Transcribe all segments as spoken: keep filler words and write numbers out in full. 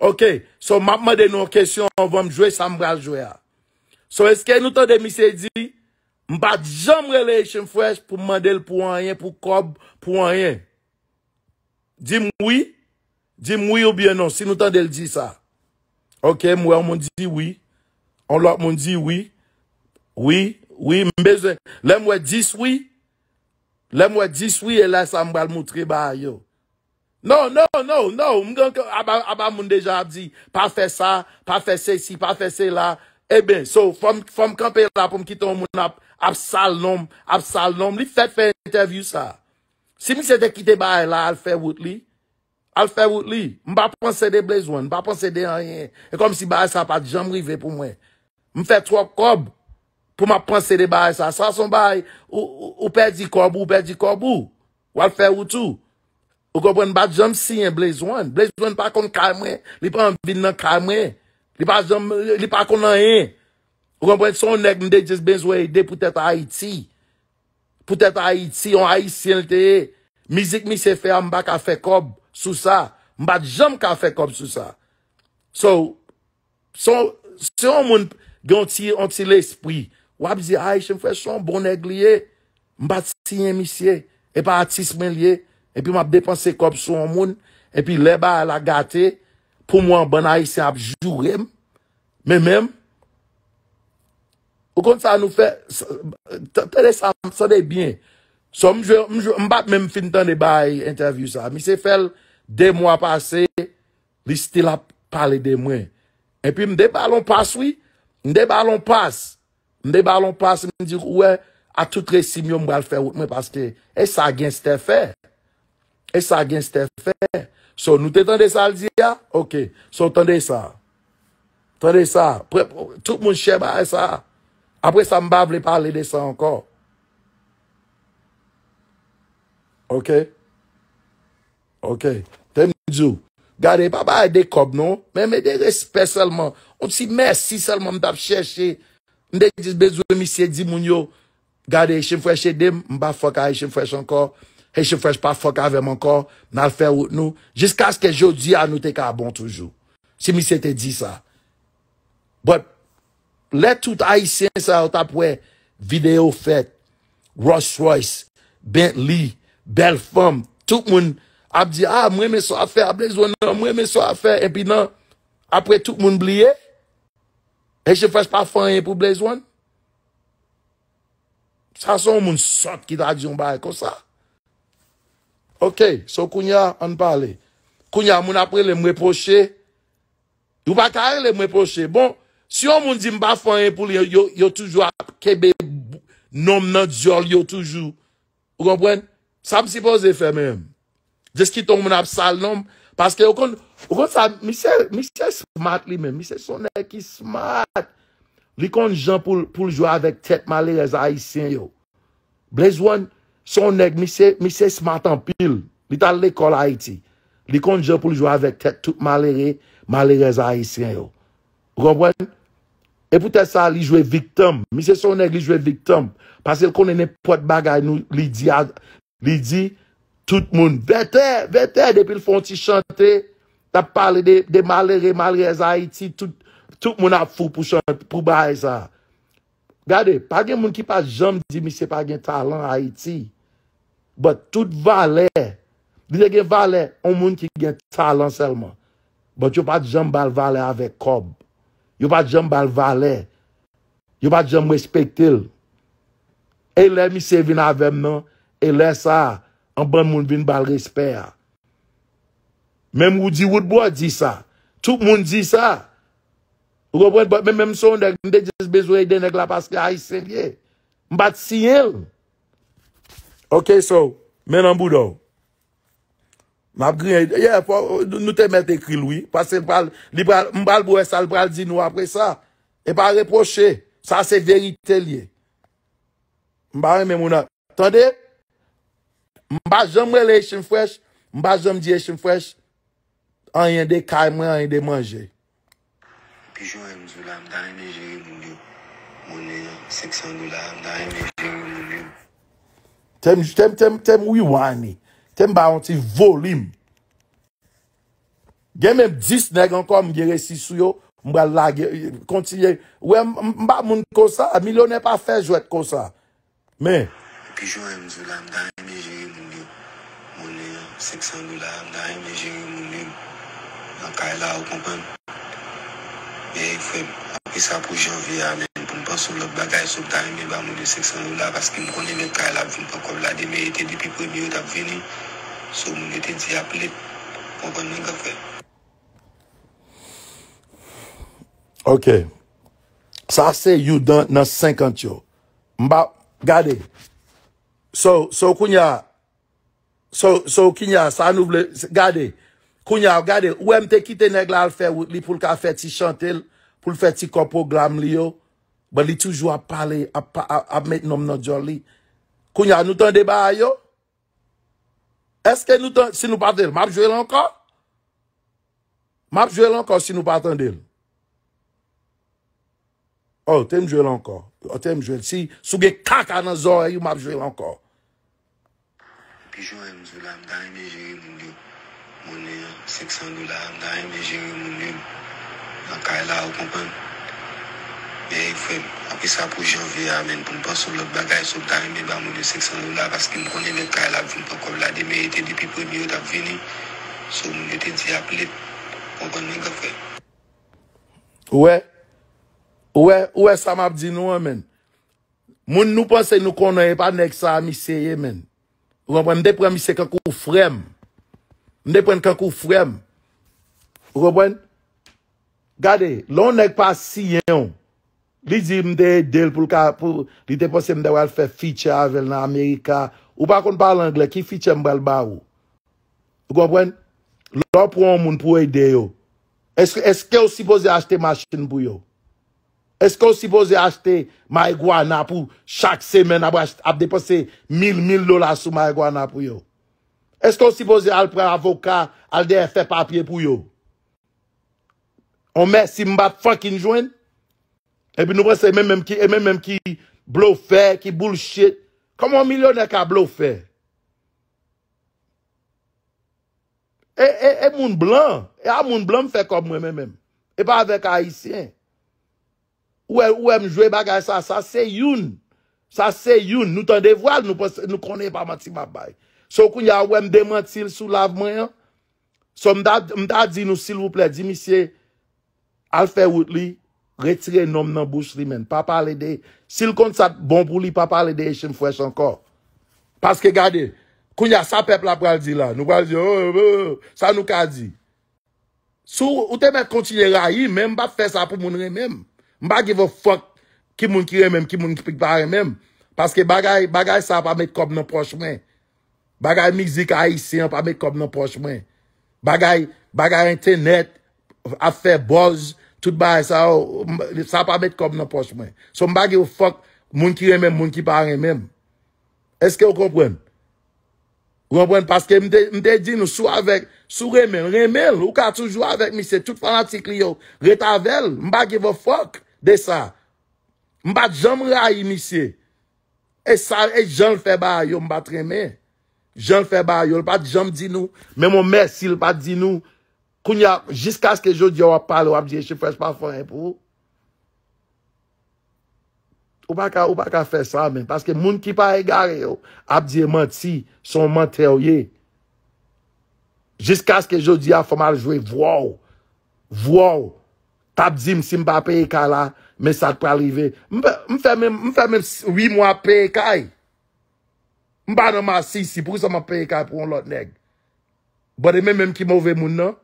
Ok, so m ap mande nou yon kesyon anvan m jwe sa m pral jwe a. So, èske nou tande misye di, m pa t janm rele Haitian Fresh pou m mande l pou anyen, pou kòb, pou anyen? Di m wi. Di m wi oubyen non, si nou tande l di sa. Ok, m wè yon moun di wi. Yon lòt moun di wi. Wi, wi, m bezwen. Lè m wè dis wi, lè m wè dis wi, e lè sa m pral moutre bagay yo. No, no, no, no, m gen aba, aba moun deja ap di, pa fè sa, pa fè sesi, pa fè sela. Ebyen, so, fò m, fò m kanpe la pou m kite yon moun ap, ap sal non m, ap sal non m. Li fèk fè entèvyou sa. Si misye te kite bagay la, al fè wout li, al fè wout li. M pa panse de Blaze One, m pa panse de anyen. E kòmsi bagay sa pa t janm rive pou mwen. M fè twòp kòb pou m ap panse de bagay sa. Sa se yon bagay, ou, ou, ou pèdi kòb ou, ou pèdi kòb ou. W al fè wout ou. Ou konprann, m pa t janm siyen Blaze One. Blaze One pa konn kay mwen, li pa anvi vin nan kay mwen. Li pa janm, li pa konn anyen. Ou konprann, se yon nèg m te just bezwen ede poutèt Ayiti. Poutèt Ayiti, yon Ayisyen l te ye. Mizik misye fè a, m pa ka fè kòb sou sa. M pa t janm ka fè kòb sou sa. So, se yon, se yon moun gen yon ti, yon ti lespri. W ap di, Haitian Fresh se yon bon nèg li ye. M pa t siyen misye. E pa atis mwen li ye. Epi m ap depanse kòb sou yon moun. Epi lè bagay la gate, pou mwen, yon bann Ayisyen ap joure m. Men menm, ou konn sa nou fè? Tande sa, tande byen. So, m jwe, m jwe, m pa t menm fin tande bay entèvyou sa. Misye fè l de mwa pase, li still ap pale de mwen. Epi m te ba l yon pas, wi. M te ba l yon pas. M te ba l yon pas, m di, ou wè, a tout resi m yo, m pral fè wout mwen, paske e sa genstè fè. E sa genstè fè. So, nou te tande sa l di a? Ok. So, tande sa. Tande sa. Pre-, tout moun share bagay sa. Apre sa, m pa vle pale de sa ankò. Ok? Ok. Te m di w, gade, pa bagay de kòb non, men, men de respè sèlman. Yon ti mèsi sèlman m t ap chèche. M te jis bezwen misye di moun yo, gade, Haitian Fresh ede m, m pa fuck a Haitian Fresh ankò. Haitian Fresh pa fuck avè m ankò. N al fè wout nou. Jiskaske jodi a nou te ka bon toujou. Si misye te di sa. But, lè tout Ayisyen sa yo t ap wè videyo fèt, Rolls Royce, Bentley, bèl fanm, tout moun ap di, ah, mwen renmen sa w ap fè a, Blaze One nan, mwen renmen sa w ap fè. Epi nan, apre tout moun bliye. Haitian Fresh pa fè anyen pou Blaze One. Sa se yon moun sòt ki ta di yon bagay konsa. Ok, so kounye a, ann pale. Kounye a, moun ap rele m repwoche. Ou pa ka rele m repwoche. Bon, si yon moun di m pa fè anyen pou li, yo, yo toujou ap kenbe non m nan dyòl yo toujou. Ou konprann? Sa m sipoze fè menm? Just kite yon moun ap sal non m. Paske ou konn, ou konn sa, misye, misye smart li menm. Misye se yon nèg ki smart. Li konn jan pou l, pou l jwe avèk tèt malerèz ayisyen yo. Blaze One, se yon nèg, misye, misye smart anpil. Li t al lekòl Ayiti. Li konn jan pou l jwe avèk tèt tout malere, malerèz ayisyen yo. Ou konprann? E poutèt sa, li jwe viktim. Misye se yon nèg, li jwe viktim. Paske l konnen nenpòt bagay nou, li di a, li di, tout moun, vètè, vètè, depi l fè yon ti chante, l ap pale de, de malere, malerèz Ayiti, tout, tout moun ap fou pou chante, pou bagay sa. Gade, pa gen moun ki pa janm di misye pa gen talan Ayiti. But tout valè, li te gen valè, yon moun ki gen talan sèlman. But yo pa t janm ba l valè avèk kòb. Yo pa t janm ba l valè. Yo pa t janm respekte l. E lè misye vin avè m nan, e lè sa a, yon bann moun vin ba l respè a. Menm Roody Woodboy di sa. Tout moun di sa. Ou konprann? But men, menm si yon nèg, m te just bezwen ede nèg la paske ayisyen l ye. M pa t siyen l. Ok, so, men nan bouda w. M ap griyen. Yeah, fò, nou te mèt ekri l, wi. Paske l pral, li pral, m pral wè sa l pral di nou apre sa. E pa repwoche. Sa se verite l ye. M pa renmen moun ap. Tande? M pa janm rele Haitian Fresh. M pa janm di Haitian Fresh anyen de kay mwen, anyen de manje. Pichon, m di w la, m ta renmen jere moun yo. Monnen an, senk san dola, m ta renmen jere moun yo. Tem, tem, tem, tem rewind li. Tem ba yon ti volim. Gen menm dis nèg ankò m gen resi sou yo, m pral lage, kontinye. Ou wè, m, m, m pa moun konsa, milyonè pa fè jwèt konsa. Men. Epi jan m di w la, m ta renmen jere moun yo. Monnen an, senk san dola, m ta renmen jere moun yo. Nan kay la, ou konprann? Men, frè m, apre sa pou janvye a, men, pou m panse yon lòt bagay, so m ta renmen ba moun yo senk san dola, paske m konnen mèt kay la ap vin pran kòb la demen, e te depi premye yo t ap vini, so moun yo te di y ap late. Ou konprann mwen, gran frè? Ok. Sa se youn nan, nan senkant yo. M pa, gade. So, so, kounye a, so, so, kounye a, sa nou vle, gade. Kounye a, gade, ou wè m te kite nèg la al fè wout li pou l ka fè ti chante l, pou l fè ti kòb pwogram li yo. But li toujou ap pale, ap, pa- ap, ap met nonm nan djòl li. Kounye a, nou tande bagay yo? Èske nou tan, si nou pa tande l, m ap jwe l ankò? M ap jwe l ankò si nou pa tande l. Oh, te m jwe l ankò. Oh, te m jwe l. Si, si w gen kaka nan zòrèy ou, m ap jwe l ankò. Epi jan m di w la, m ta renmen jere moun yo. Monnen an, senk san dola, m ta renmen jere moun yo. Nan kay la, ou konprann? Men, frè m, apre sa pou janvye a, men, pou m panse yon lòt bagay, so m ta renmen ba moun yo senk san dola, paske m konnen mèt kay la ap vin pran kòb la demen, e te depi premye yo t ap vini, so moun yo te di y ap late. Ou konprann mwen, gran frè? Ou wè? Ou wè, ou wè sa m ap di nou an, men. Moun nou panse nou konnen, e pa nèg sa a misye ye, men. Ou konprann? M te pran misye kankou frè m. M te pran l kankou frè m. Ou konprann? Gade, lè yon nèg pa siyen w, li di m te ede l pou l ka, pou, li te panse m te pral fè feature avè l nan Amerika. Ou pa konn pale anglè, ki feature m pral ba ou? Ou konprann? Lè w pran yon moun pou ede yo, èske, èske w sipoze achte machin pou yo? Èske w sipoze achte marigwana pou chak semèn ap, ach- ap depanse mil, mil dola sou marigwana pou yo? Èske w sipoze al pran avoka, al dèyè fè papye pou yo? On mèsi m pa t fucking jwenn? Epi nou panse e menm menm ki, e menm menm ki blofè, ki bullshit. Kòman yon milyonè ka blofè? E, e, e moun blan, e a moun blan m fè kòb mwen menm menm. E pa avèk ayisyen. Ou wè, ou wè m jwe bagay sa, sa se youn. Sa se youn. Nou tande vwa l, nou panse, nou konnen e pa manti m ap bay. So kounye a ou wè m demanti l sou live mwen an. So m ta, m ta di nou silvouplè, di misye, al fè wout li, retire non m nan bouch li, men. Pa pale de, si l konn sa k bon pou li, pa pale de Echem Fresh ankò. Paske gade, kounye a sa pèp la pral di la. Nou pral di, oh, oh, oh, sa nou ka di? Si w, ou te mèt kontinye rayi, men m p ap fè sa pou moun renmen m. M pa give a fuck ki moun ki renmen m, ki moun ki pa renmen m. Paske bagay, bagay sa pa met kòb nan pòch mwen. Bagay mizik ayisyen an pa met kòb nan pòch mwen. Bagay, bagay entènèt, ap fè buzz, tout bagay sa yo, m- sa pa met kòb nan pòch mwen. So m pa give a fuck moun ki renmen m, moun ki pa renmen m. Èske w konprann? Ou konprann? Paske m te, m te di nou, si w avèk, si w renmen l, renmen l. Ou ka toujou avèk misye, tout fanatik li yo, ret avè l. M pa give a fuck de sa. M pa t janm rayi misye. E sa, e jan l fè bagay yo, m pa t renmen. Jan l fè bagay yo, l pa t janm di nou, menm yon mèsi l pa t di nou. Kounye a, jiskaske jodi a w ap pale, w ap di Echem Fresh pa fè anyen pou ou. Ou pa ka, ou pa ka fè sa, men. Paske moun ki pa egare yo ap di e manti, se yon mantè w ye. Jiskaske jodi a, fò m al jwe vwa w. Vwa w. T ap di m si m pa peye kay la, men sa k pral rive. M fè, m fè menm, m fè menm uit mwa ap peye kay. M pa nan masisi, poukisa m ap peye kay pou yon lòt nèg? But e menm menm ki move moun nan.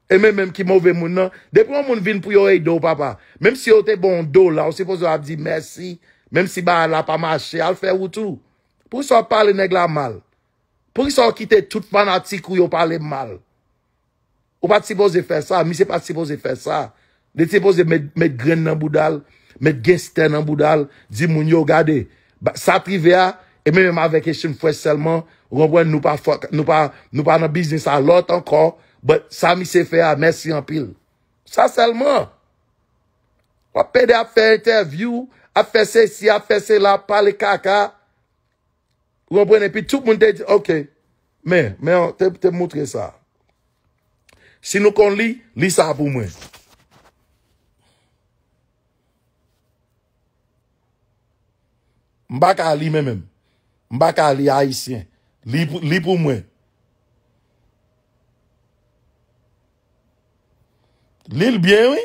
E menm menm ki move moun nan. Depi yon moun vin pou yo ede w, papa, menm si yo te ba w yon dola, ou sipoze ap di mèsi, menm si bagay la pa mache, al fè wout ou. Poukisa w ap pale nèg la mal? Poukisa w kite tout fanatik ou yo pale m mal? Ou pa t sipoze fè sa, misye pa t sipoze fè sa. Li t sipoze met, met grenn nan bouda l, met genstè nan bouda l, di moun yo, gade, ba- sa t rive a, e menm menm avèk Echem Fresh sèlman, ou konprann, nou pa fò- nou pa, nou pa nan biznis a lòt ankò, but sa misye fè a, mèsi anpil. Sa sèlman. W ap pede ap fè entèvyou, ap fè sesi, ap fè sela, ap pale kaka. Ou konprann? Epi tout moun te di, ok. Men, men, te, te moutre sa. Si nou konn li, li sa pou mwen. M pa ka li menm menm. M pa ka li ayisyen. Li pou, li pou mwen. Li l byen, wi.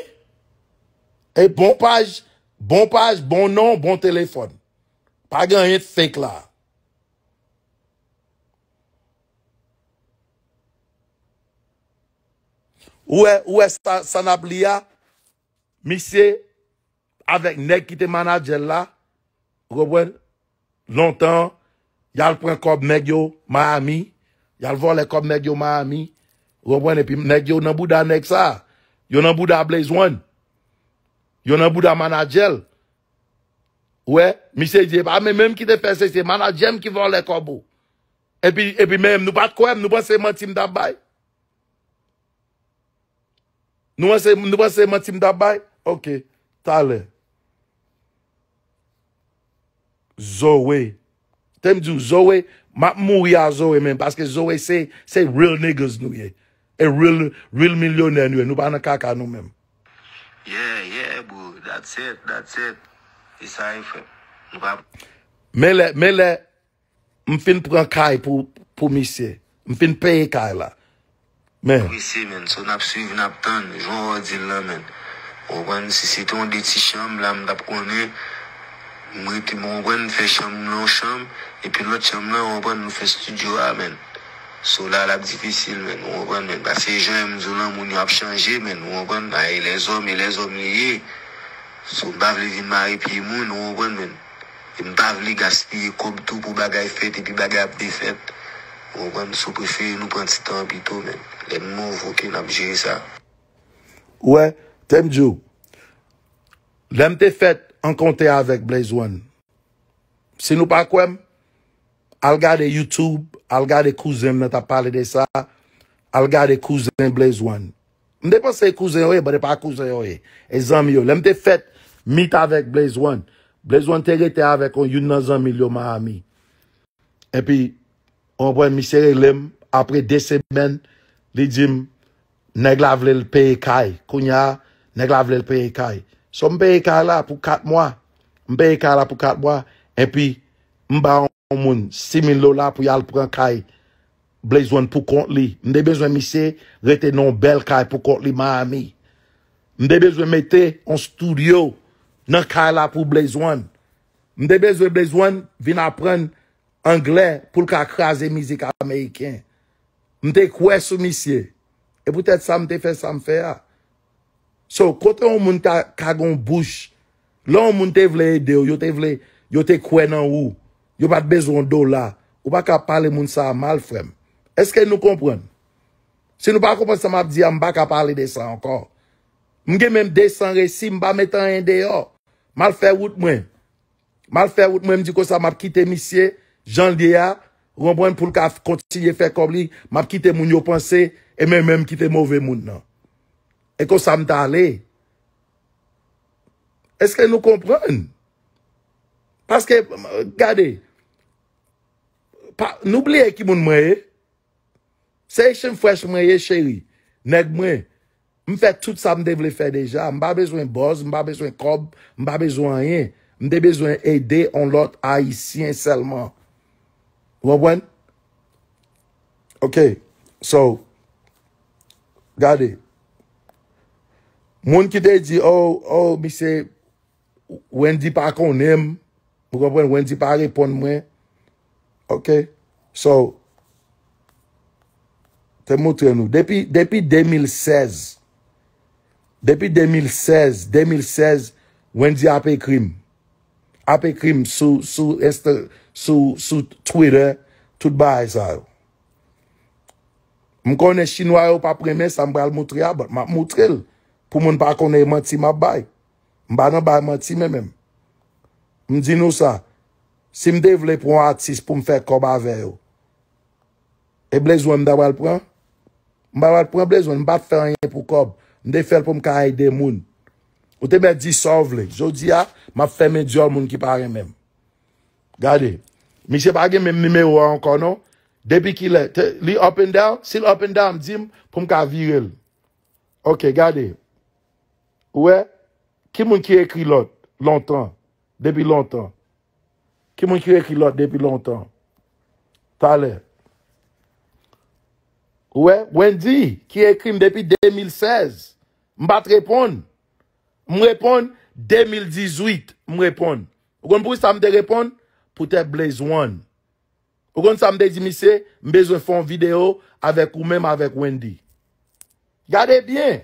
E bon paj, bon paj, bon non, bon telefòn. Pa gen anyen fake la. Ou wè, ou wè sa, sa n ap li a? Misye avèk nèg ki te manadjè l la, ou konprann? Lontan, y al pran kòb nèg yo Miami, y al vòlè kòb nèg yo Miami, ou konprann? Epi nèg yo nan bouda nèg sa, yo nan bouda Blaze One, yo nan bouda manadjè l. Ou wè, misye di, e pa mwen menm ki te fè se, se manadjè m ki vòlè kòb ou. Epi, epi menm, nou pa t kwè m, nou panse manti m t ap bay? Nou panse, nou panse manti m t ap bay? Ok, talè. Zoe. Te m di w, Zoe, m ap mouri a Zoe menm, paske Zoe se, se real niggas nou ye. E real, real milyonè nou ye. Nou pa nan kaka nou menm. Yeah, yeah, bro. That's it, that's it. E sa e, frè m. Nou pa Men lè, men lè, m fin pran kay pou, pou misye. M fin peye kay la. Men. Apresye, men. So, n ap swiv, n ap tann. Jan w di l lan, men. Ou konprann? Si se te yon de ti chanm, la, m t ap konnen. M rete, m konprann, fè chanm nan yon chanm. Epi lòt chanm nan, ou konprann, nou fè estidyo a, men. So, la, l ap difisil, men. Ou konprann, men. Paske jan m di w lan, moun yo ap chanje, men. Ou konprann? Ay, lèzòm, e lèzòm li ye. So, m pa vle vin mare pye moun, ou konprann, men. E m pa vle gaspiye kòb tou pou bagay fèt epi bagay ap defèt. Ou konprann? So prefere nou pran ti tan an pito, men. Lè n move, oke, n ap jere sa. Ou wè, te m di w, lè m te fèt ankontre avèk Blaze One, si nou pa kwè m, al gade YouTube, al gade kouzen m nan t ap pale de sa, al gade kouzen Blaze One. M te panse e kouzen yo ye, but e pa kouzen yo ye. E zanmi yo. Lè m te fèt meet avèk Blaze One, Blaze One te rete avèk yon, youn nan zanmi l yo Miami. Epi, ou konprann, misye rele m, apre de semèn, li di m, nèg la vle l peye kay. Kounye a, nèg la vle l peye kay. So, m peye kay la pou kat mwa. M peye kay la pou kat mwa. Epi, m ba yon moun sis mil dola pou y al pran kay Blaze One pou kont li. M te bezwen misye rete nan yon bèl kay pou kont li Miami. M te bezwen mete yon studio nan kay la pou Blaze One. M te bezwen Blaze One vin aprann anglè pou l ka kraze mizik ameriken. M te kwè sou misye. E poutèt sa m te fè sa m fè a. So, kote yon moun ka, ka gen yon bouch, lè yon moun te vle ede w, yo te vle, yo te kwè nan ou, yo pa t bezwen yon dola, ou pa ka pale moun sa a mal, frè m. Èske nou konprann? Si nou pa konprann sa m ap di a, m pa ka pale de sa ankò. M gen menm de san resi, m pa met anyen deyò. M al fè wout mwen. M al fè wout mwen, m di konsa m ap kite misye, jan l ye a, ou konprann, pou l ka f-, kontinye fè kòb li, m ap kite moun yo panse, e mwen menm kite move moun nan. E konsa m t ale. Èske nou konprann? Paske, gade, pa, nou bliye ki moun mwen ye. Se Haitian Fresh mwen ye, cheri. Nèg mwen. M fè tout sa m te vle fè deja. M pa bezwen buzz, m pa bezwen kòb, m pa bezwen anyen. M te bezwen ede yon lòt Ayisyen sèlman. Ou konprann? Ok. So, gade. Moun ki te di, oh, oh, misye, Wendy pa konnen m. Ou konprann? Wendy pa reponn mwen. Ok? So, te montre nou. Depi, depi de mil sèz, depi de mil sèz, de mil sèz, Wendy ap ekri m. Ap ekri m sou, sou Insta, sou, sou Twitter, tout bagay sa yo. M konnen Chinwa yo p ap renmen sa m pral montre a, but m ap montre l. Pou moun pa konnen e manti m ap bay. M pa nan bay manti, men menm. M di nou sa, si m te vle pran yon atis pou m fè kòb avè yo, e Blaze One m ta pral pran? M pa pral pran Blaze One, m pa t fè anyen pou kòb. M te fè l pou m ka ede moun. Ou te mèt di sa w vle. Jodi a, m ap fèmen dyòl moun ki pa renmen m. Gade, misye pa gen menm nimewo a ankò non. Depi kilè, te, li up and down, si l up and down, di m pou m ka vire l. Ok, gade. Ou wè? Ki moun ki ekri lòt lontan? Depi lontan. Ki moun ki ekri lòt depi lontan? Talè. Ou wè? Wendy, ki ekri m depi de mil sèz. M pa t reponn. M reponn de mil dizuit. M reponn. Ou konn poukisa m te reponn? Poutèt Blaze One. Ou konn sa m te di misye? M bezwen fè yon videyo avèk ou menm avèk Wendy. Gade byen.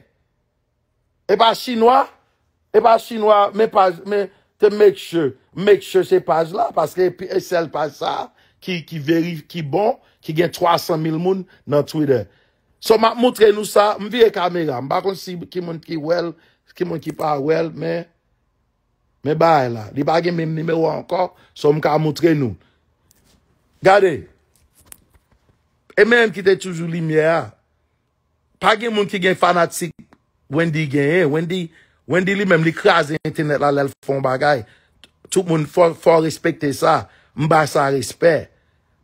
E pa chinwa, e pa chinwa, men paj, men te make sure, make sure se paj la, paske e pi- e sèl paj sa ki, ki veri, ki bon, ki gen twa san mil moun nan Twitter. So, m ap moutre nou sa, m vire kamera, m pa konn si ki moun ki wè l, ki moun ki pa wè l, men, men bagay la, li pa gen menm nimewo a ankò, so m ka moutre nou. Gade, e menm ki te toujou limyè a. Pa gen moun ki gen fanatik Wendy genyen. Wendy, Wendy li menm, li kraze entènèt la lè l fè yon bagay. Tout moun fò, fò respekte sa. M ba sa respè.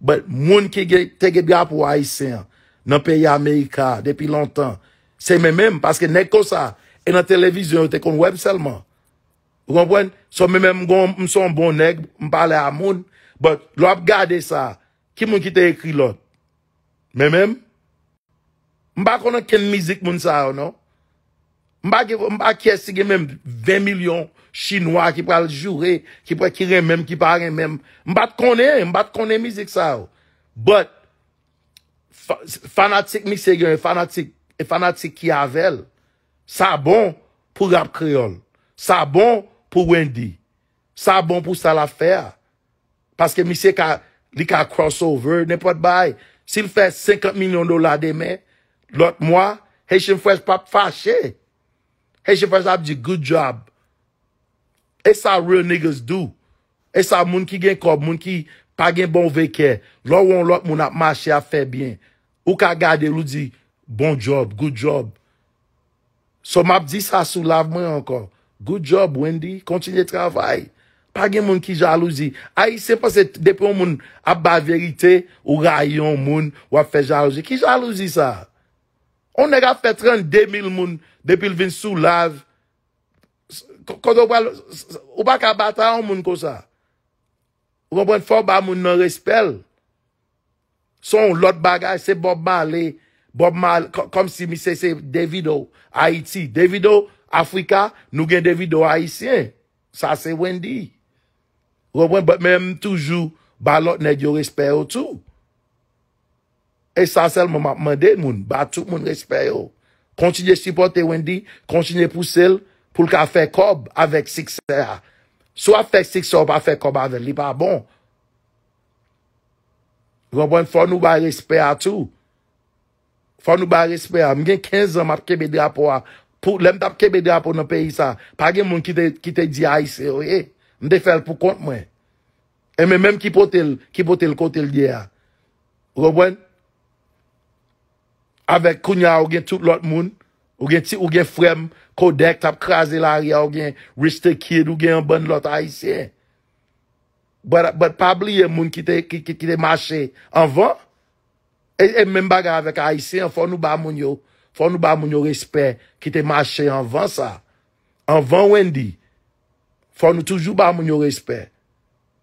But moun ki gen, te gen drapo ayisyen an nan peyi Amerika depi lontan, se men menm, paske nèg konsa, e nan televizyon yo te konn wè m sèlman. Ou konprann? So, men menm, m gon, m se yon bon nèg, m pale a moun. But, lè w ap gade sa, ki moun ki te ekri lòt? Men menm? M pa konn ankenn mizik moun sa yo, non. M pa gen, m pa kiyès ki gen menm ven milyon chinwa ki pral joure, ki pral, ki renmen m, ki pa renmen m. M pa t konnen, m pa t konnen mizik sa yo. But, fa- fanatik misye gen, fanatik, e fanatik ki avè l. Sa bon pou rap kreyòl. Sa bon pou Wendy. Sa bon pou sa l ap fè a. Paske misye ka, li ka crossover, nenpòt bagay. Si l fè senkant milyon dola demen, lòt mwa, Haitian Fresh p ap fache. Haitian Fresh ap di, "Good job." E sa real niggas do. E sa moun ki gen kòb, moun ki pa gen move kè. Lè w wè yon lòt moun ap mache, ap fè byen, ou ka gade l, ou di, "Bon job, good job." So, m ap di sa sou live mwen ankò. Good job, Wendy. Kontinye travay. Pa gen moun ki jalouzi. Ayisyen panse depi yon moun ap ba verite, ou rayi yon moun, w ap fè jalouzi. Ki jalouzi sa? Yon nèg ap fè trannde mil moun depi l vin sou live. Kote w pral, ou pa ka batay yon moun konsa. Ou konprann? Fò w ba moun nan respè l. Se yon lòt bagay, se Bob Marley. Bob Marley, kò- kòmsi misye se Davido Ayiti. Davido Afrika, nou gen Davido ayisyen. Sa se Wendy. Ou konprann? But men m toujou ba lòt nèg yo respè yo tou. E sa sèlman m ap mande moun, ba tout moun respè yo. Kontinye sipòte Wendy, kontinye pouse l pou l ka fè kòb avèk siksè a. Si w ap fè siksè, w pa fè kòb avè l, li pa bon. Ou konprann? Fò nou bay respè a tou. Fò nou bay respè a. M gen kenz an m ap kenbe drapo a. Pou, lè m t ap kenbe drapo nan peyi sa, pa gen moun ki te, ki te di Ayisyen yo ye. M te fè l pou kont mwen. E men menm ki pote l, ki pote l kote l ye a. Ou konprann? Avèk kounye a, ou gen tout lòt moun. Ou gen ti, ou gen frè m, Kodak, t ap kraze lari a, ou gen Rich the Kid, ou gen yon bann lòt Ayisyen. But, but pa bliye moun ki te, ki, ki, ki te mache anvan. E, e menm bagay avèk Ayisyen an, fò nou ba moun yo, fò nou ba moun yo respè ki te mache anvan sa. Anvan Wendy. Fò nou toujou ba moun yo respè.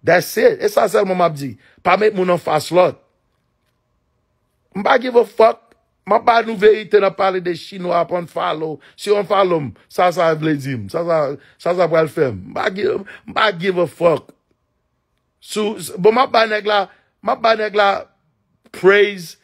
That's it. E sa sèlman m ap di. Pa met moun anfas lòt. M pa give a fuck. M ap ba nou verite nan pale de chinwa ap unfollow. Si yo unfollow m, sa sa vle di m? Sa sa, sa sa pral fè m? M pa give, m pa give a fuck. Sou, s- bon, m ap ba nèg la, m ap ba nèg la praise